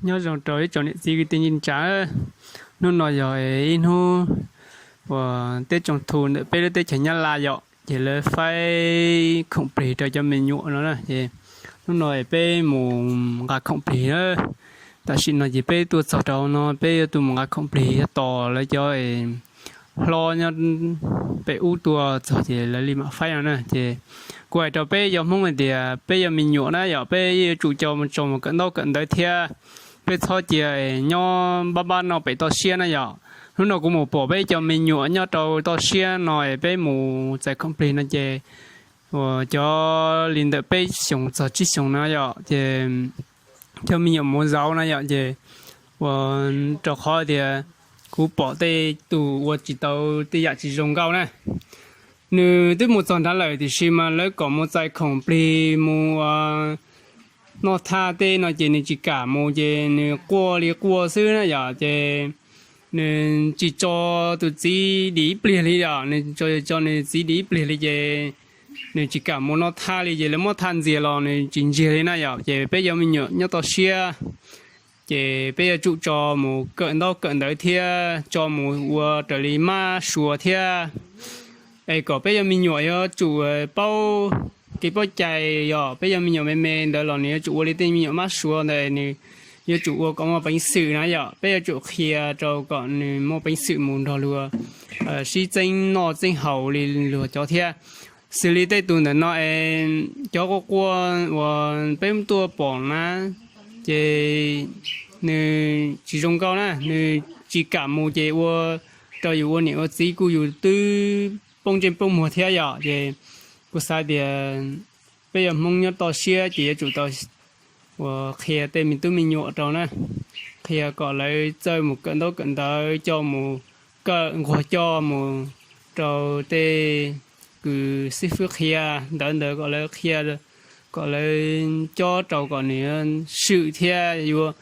Nyob zoo rau ib tsoom niam txiv kwv tij neej tsa. Hnub no yog ib hnub uas teb tsoos thu ntawm peb lub teb chaws Nyab Laj yom, ces lawv faib khoom plig rau cov me nyuam no na. Ces hnub no peb mus nqa khoom plig na. Tam sim no ces peb tuaj txog rau no, peb yuav tuaj mus nqa khoom plig tos lawv cov hlob nyob pem ub tuaj txog ces lawv li mam faib no na. Ces kuv hais rau peb cov Hmoob hais tias peb yog me nyuam na yom, peb yuav tsum coj mus tso mus kawm ntaub kawm ntawv thiab. Peb txhob cia nyob npab npab no pem toj siab na yom. Hnub no kuv mus pom peb cov me nyuam nyob rau toj siab no es peb mus txais khoom plig no ces uas cov li ntawm peb xyoos txog tsib xyoos na yom, ces cov me nyuam mus zauv na yom, ces uas rau qhov tias kuv pom tej tus ua tsis tau tej yam tsis zoo nkauj na. Nws twb mus txog nrad lawm tiam sis mas lawv kom mus txais khoom plig mus noj thaj tej no ces nws tsis kam mus ces nws quaj li quaj xwb na yom. Ces nws tsis tso tus txiv dim ib pliag li yom, nws tso, tso nws txiv dim ib pliag li ces nws tsis kam mus noj thaj li ces lawv muab thaj ntxias los nws tsis ntsiag li na yom. Ces peb cov me nyuam nyob toj siab ces peb yuav tsum tso mus kawm ntaub kawm ntawv thiab tso mus ua raws li mab suav thiab. Es kom peb cov me nyuam yuav tsum paub kev paub cai yom. Peb cov me nyuam me me ntawd los nws yuav tsum ua li tej me nyuam mab suav ntawd, nws yuav tsum ua kom muaj peev xwm na yom. Peb yuav tsum qhia rau kom nws muaj peev xwm mus nrog luag sib txeeb noj txeeb haus li luag cov thiab. Xws li tej tus ntawm no es cov quaj quaj uas peb tuaj pom na, ces nws tsis zoo nkauj na, nws tsis kam mus ces ua rau yus ua niam ua txiv kuj yus twb poob ntsej poob muag thiab yom. Ces kuv xav tias peb yog Hmoob nyob toj siab ces yuav tsum tau uas qhia tej me tub me nyuam rau na, qhia kom lawv txawj mus kawm ntaub kawm ntawv, coj mus kawm nquag coj mus rau tej kws xib fwb qhia ntawv ntawd kom lawv qhia, kom lawv cob rau kom nws swm thiab yuav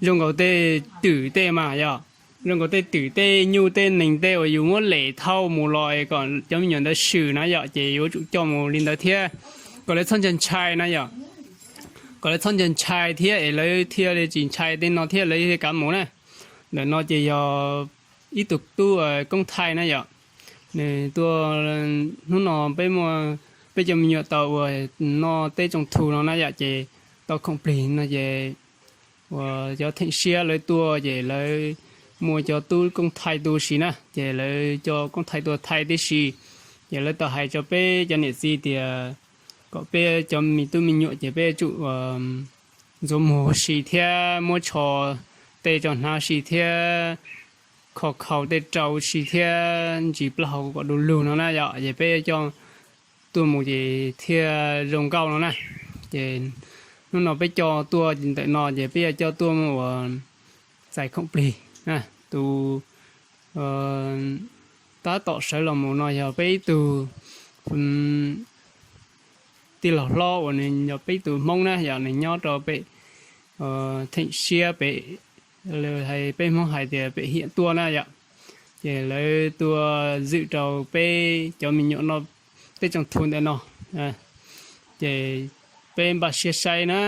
zoo nkaus tej twm tej mas yom, zoo nkaus tej twm tej nyuj tej nees tej uas yus muab lem thauj mus los kom cov me nyuam ntawd swm na yom, ces yuav tsum coj mus li ntawd thiab, kom lawv txhob ntshai ntshai na yom, kom lawv txhob ntshai ntshai thiab es lawv thiaj li tsis ntshai tej no thiab lawv thiaj kav mus na. Ntawm no ces yog ib tug tub koob thaij na yom, nws tuaj, hnub no peb muaj, peb cov me nyuam tau uas noj teb tsoos thu no na yom, ces tau khoom plig no ces uas cov theem siab lawv tuaj ces lawv muaj cov tub koob thaij tu si na, ces lawv cov koob thaij tuaj thaij tib si, ces lawv tau hais rau peb cov niam txiv tias kom peb cov me tub me nyuam ces peb yuav tsum ntxuav muag si thiab muab tsho tej rau hnav si thiab kho khau tej rau si thiab ntsis plaub hau kom du lug no na yom, ces peb coj tuaj mus ces thiaj zoo nkauj no na. Ces hnub no peb coj tuaj ntawm no ces peb yuav coj tuaj mus uas txais khoom plig na. Tus tab tom sawv los mus no yog peb ib tug tij laug hlob uas nws yog peb ib tug Hmoob na yom, nws nyob rau pem theem siab pem, hais peb Hmoob hais tias pem hiam tuaj na yom. Ces lawv tuaj zwm rau peb cov me nyuam noj teb tsoos thu ntawm no. Ces peb npaj siab saib na,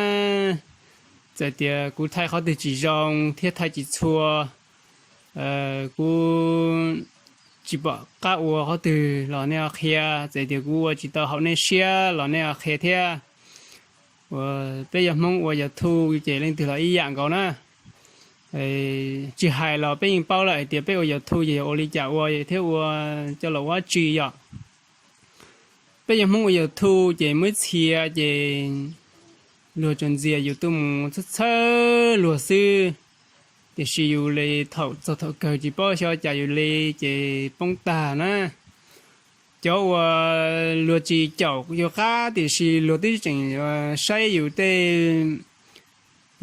txawm tias kuv thaij qhov twg tsis zoo thiab thaij tsis txhua, kuv tsis pom qab ua qhov twg los nej ho qhia, txawm tias kuv ua tsis tau haum nej siab los nej ho qhia thiab. Uas peb yog Hmoob ua YouTube ces leej twg los ib yam nkaus na. Tsis hais los peb yeej paub lawm hais tias peb ua YouTube ces yog ua li cas ua thiab ua coj los ua dab tsi yom. Peb yog Hmoob ua YouTube ces muaj ib txhia ces luag tsuas ntxias yus tuaj mus txhawb txhawb luag xwb, tiam sis yus li thaum txog thaum kawg tsis paub xyov cas yus li ces poob tag na. Cov uas luag tsis caum yus qab tiam sis luag twb tseem saib yus tej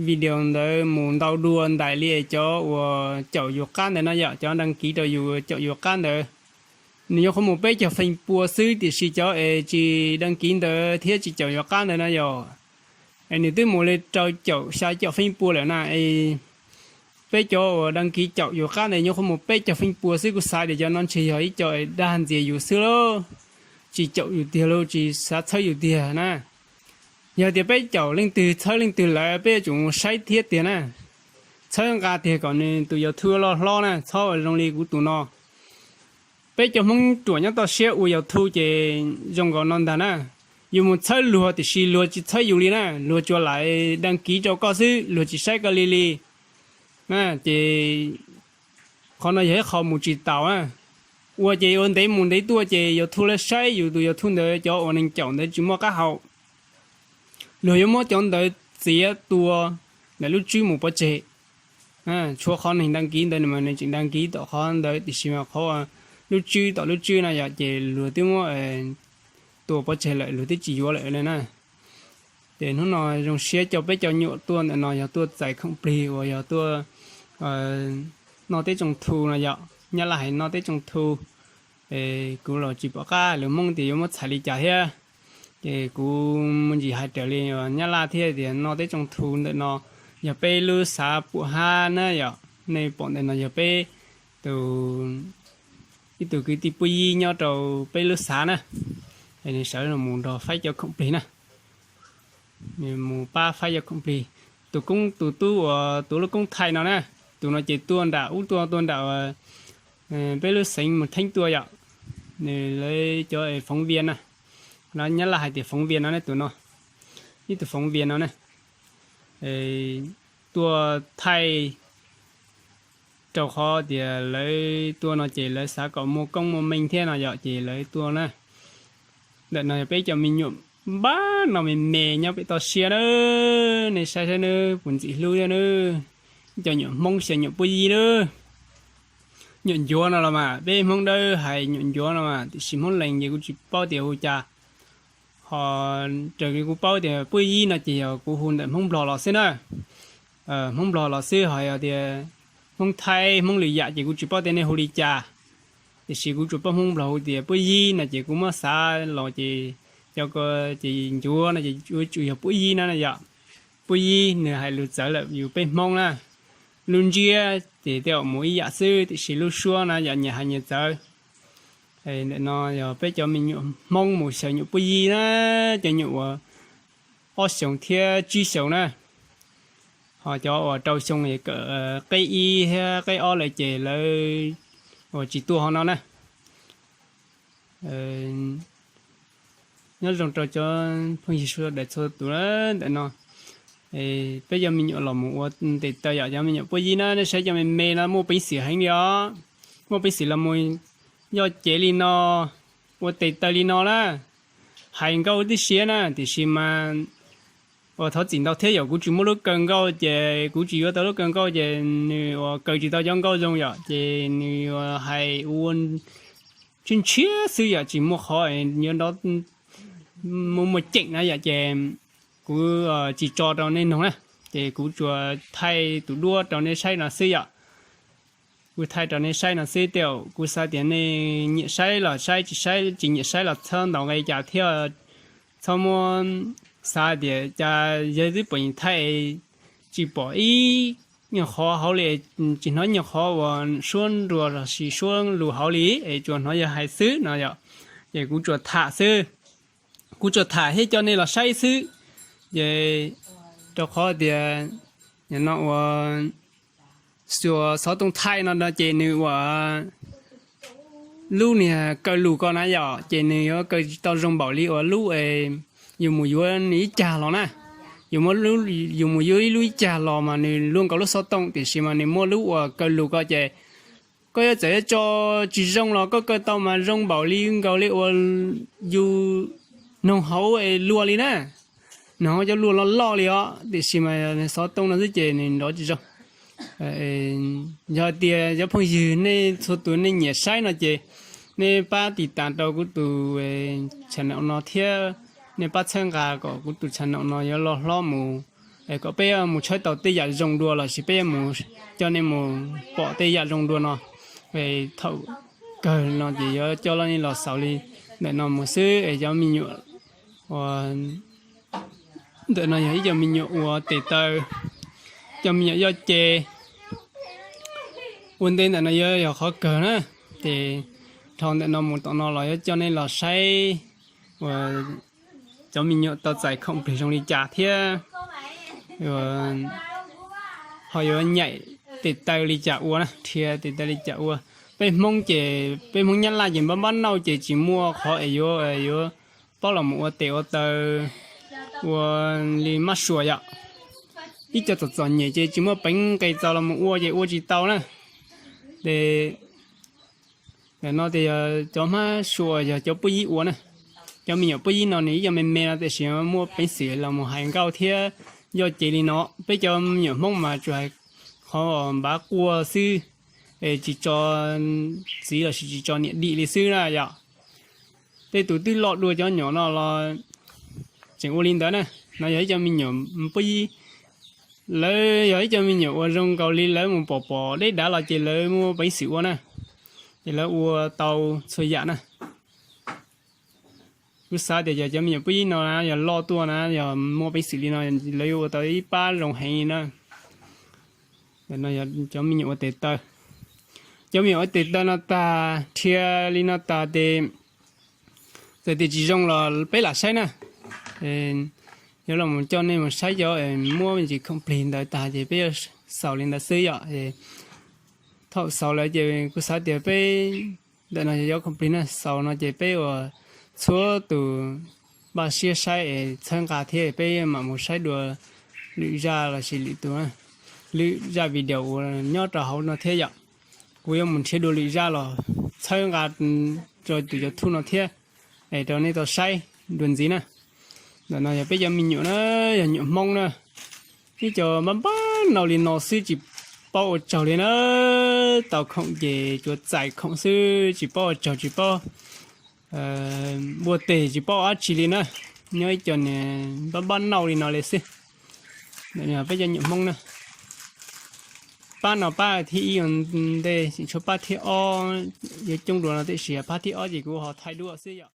video ntawd mus ntau dua ntais li cov uas caum yus qab ntawd no yom, cov đăng ký rau yus caum yus qab ntawd, nws nyuam qhuav mus peb caug feej pua xwb, tiam sis cov es tsis đăng ký ntawd thiab tsis caum yus qab ntawd na yom, es nws twb mus li rau caum xya caum feej pua lawm na. Es peb cov uas đăng ký caum yus qab ntawd nyuam qhuav mus peb caug feej pua xwb, kuv xav tias cov no ntshe yog ib co dag ntxias yus xwb lauj, tsis caum yus tiag lauj, tsis xav txhawb yus tiag na. Yog tias peb caum leej twg txhawb leej twg lawm peb yuav tsum mus saib thiab tiag na. txhawb nqa tiag kom nws tus YouTube loj hlob na, txhob ua zoo li kuv tus no. Peb cov Hmoob ruam nyob toj siab ua YouTube ces zoo nkaus no ntag na. Yus mus txhawb luag tiam sis luag tsis txhawb yus li na, luag tsuas lam dag kiv rau koj xwb, luag tsis saib koj li li. Ces qhov no yog ib qho mus tsis taus na. Ua ces ua ntev mus ntev tuaj ces YouTube lawv saib yus tus YouTube ntawd cov uas neeg caum ntawd tsis muaj qab hau, luag yuav muab cov ntawd txiav tua ntawm lub tswb mus pov tseg. Tshuav qhov neeg dag kiv ntawd mas nws tseem dag kiv tom qhov ntawd tiam sis mas qhov lub tswb tom lub tswb no yom ces luag twb muab tua pov tseg lawm, luag twb tsis yuav lawm na. Ces hnub no zoo siab coj peb cov me nyuam tuaj ntawm no yog tuaj txais khoom plig uas yog tuaj noj teb tsoos thu no yom, Nyab Laj hais noj teb tsoos thu. Kuv los tsis pom qab lus Hmoob tias yuav muab txhais li cas thiab, ces kuv muaj ntsis hais raws li Nyab Laj thiab tias noj teb tsoos thu ntawm no yog peb lub xav Pum Hab na yom. Nej pom ntawm no yog peb tus, ib tug kwv tij Puj Yib nyob rau peb lub xav na, es nws sawv los mus nrog faib cov khoom plig na. Nws mus pab faib cov khoom plig. Tus koob tus tub uas tuav lub koob thaij no na, tus no ces tuaj nram ub tuaj, tuaj nram peb lub xeev mus theeb tuaj yom. Nws lawv cov foov vias na, Nyab Laj hais tias foov vias no ne, tus no, ib tug foov vias no ne, tuaj thaij rau qhov tias lawv tuaj no ces lawv xav kom muaj koob muaj meej thiab no yom, ces lawv tuaj na. Ntawm no yog peb cov me nyuam npab no me me nyob pem toj siab na, nej saib saib nawb, puas ntxim hlub thiab nawb. Cov nyuam Hmoob xyaw nyuam Puj Yib nawb. Nyuam ncuav no los mas peb Hmoob Dawb hais nyuam ncuav no mas, tiam sis Hmoob Lees ces kuv tsis paub tias hu cas. Ho raws li kuv paub tias Puj Yib no ces yog kuv hu ntawm Hmoob Nplog los xwb na. Hmoob Nplog los xwb, ho yog tias Hmoob Thaib, Hmoob lwm yam ces kuv tsis paub tias nej hu li cas. Tiam sis kuv tsuas paub Hmoob Nplog hu tias Puj Yib no ces kuv muab xav los ces cov ko ces ncuav no ces yuav tsum yog Puj Yib na yom. Puj Yib nws hais lus txawv lawm yus peb Hmoob na. Lub ntsiab ces tej zaum mus ib yam xwb, tiam sis lub suab na yom nyias hais nyias txawv. Ntawm no yog peb cov me nyuam Hmoob mus xyaw nyuam Puj Yib na, cov nyuam uas ob xyoos thiab tsib xyoos na. Ho cov uas rau xyoo es kawm qeb ib thiab qeb ob lawm ces lawv uas tsis tuaj ho no na. Nyob zoo rau cov phooj ywg sawv daws txhua tus na. Ntawm no peb cov me nyuam los mus ua tes taw yom, cov me nyuam Puj Yib na, nej saib cov me me no muaj peev xwm heev li os. Muaj peev xwm los mus yoj cev li no, ua tes taw li no na. Hais nkauj tib siab na, tiam sis mas uas thov txim ntau thiab yom, kuv tsis muaj lub kaw nkauj ces kuv tsis yuav tau lub kaw nkauj ces nws uas kaw tsis tau cov nkauj zoo yom, ces nws uas hais ua ntshiab ntshiab xwb yom, tsis muaj qhov yuav nrov muaj muaj ceem na yom, ces kuv tsis tso rau nej noog na, ces kuv tsuas thaij tus duab rau nej saib no xwb yom. Kuv thaij rau nej saib no xwb, tej zaum kuv xav tias nej nyiam saib los saib, tsis saib, tsis nyiam saib los txhob ntaus nqe cas thiab. Txhob muab xav tias cas yawg twb pom thaij tsis pom ib nyuag qhov hauv li, tsis hnov nyuag qhov uas suab nruas los sis suab lus hauv li, es tsuas hnov yawg hais xwb no yom. Ces kuv tsuas tham xwb, kuv tsuas tham thiab coj nej los saib xwb. Ces rau qhov tias no uas xuas xov tooj thaij no no ces nws ua lub niag kaw lus ko na yom, ces nws yuav kaw tsis tau zoo npaum li uas lub yus mus yuav nws ib cag los na. Yus mus yuav ib lub ib cag los mas nws luaj nkaus lub xov tooj, tiam sis mas nws muaj lub uas kaw lus ko ces koj yuav txawm yuav tso tsis zoo los koj kaw tau mas zoo npaum li nkaus li uas yus noog hauv es luag li na. Noog hauv cov luag loj loj li os, tiam sis mas xov tooj no xwb ces nws nrov tsis zoo. Yog tias cov phooj ywg nej txhua tus nej nyiam saib no ces nej pab tiv tas rau kuv tus channel no thiab nej pab txhawb nqa kom kuv tus channel no yuav loj hlob mus, kom peb mus tshawb tau tej yam zoo dua los sis peb yuav mus coj nej mus pom tej yam zoo dua no. Thaum kawg no ces yuav coj nej los xaus li ntawm no mus xwb es cov me nyuam ua ntawm no yog ib co me nyuam ua tes taw, cov me nyuam yoj ce. Ua ntej ntawm no yuav yog qhov kawg na, ces dhau ntawm no mus tom no los yuav coj nej los saib uas cov me nyuam tau txais khoom plig zoo li cas thiab. ho yuav nyaim tes taw li cas ua na, nrhiav tes taw li cas ua. Peb Hmoob ces peb Hmoob Nyab Laj ces npab npab nauj ces tsis muaj qhov es yuav yuav paub los mus ua tes ua taw ua li mab suas yom. Ib co txom txom nyem ces tsis muaj peev nqes txaus los mus ua ces ua tsis tau na. Ces ntawm no ces yog cov hmab suas yog cov puab yib ua na. Cov me nyuam puab yib no nws ib yog me me no tiam sis muaj peev xwm los mus hais nkauj thiab yoj cev li no. Peb cov me nyuam Hmoob mas tsuas hais qhov npav quaj xwb, es tsis tso txiv lossis tsis tso niam dim li xwb na yom. Tej tus twb loj dua cov nyuam no los tseem ua li ntawd na. No yog ib co me nyuam puab yib, lawv yog ib co me nyuam uas zoo nkaus li lawv mus pom pom deb dav los ces lawv muaj peev xwm ua na, ces lawv ua tau txhua yam na. Kuv xav tias yog cov me nyuam puab yib no na yog loj tuaj na yog muaj peev xwm li no lawv yuav ua tau ib pab zoo heev li na. Cov me nyuam ua tes taw, cov me nyuam ua tes taw no tag, nrhiav li no tag ces txawm tias tsis zoo los peb lam saib na. Yuav los coj nej mus saib cov muab me ntsis khoom plig ntawd tag ces peb yuav xaus li ntawd xwb yom. Thaum xaus lawm ces kuv xav tias peb ntawm no yog cov khoom plig na, xaus no ces peb ua txhua tus npaj siab saib es txhawb nqa thiab peb mam mus saib dua lwm zaj lossis lwm tus, lwm zaj video uas nyob rau hauv no thiab yom. Kuv yuav mus nrhiav dua lwm zaj los txhawb nqa rau tus YouTube no thiab, es rau nej tau saib dua ntxiv na. Ntawm no yog peb cov me nyuam na, yog nyuam Hmoob na. Ib co npab npab nauj li no xwb tsis paub ua tsaug li na. Tau khoom ces tsuas txais khoom xwb tsis paub ua tsaug tsis paub npuaj teg tsis paub dab tsi li na. Nyob ib co niag npab npab nauj li no li xwb. Ntawm no peb cov nyuam Hmoob na. Pab no pab thib ib ua ntej, tseem tshuav pab thib ob yuav coob dua no tiam sis pab thib ob ces kuv ho thaij dua xwb yom.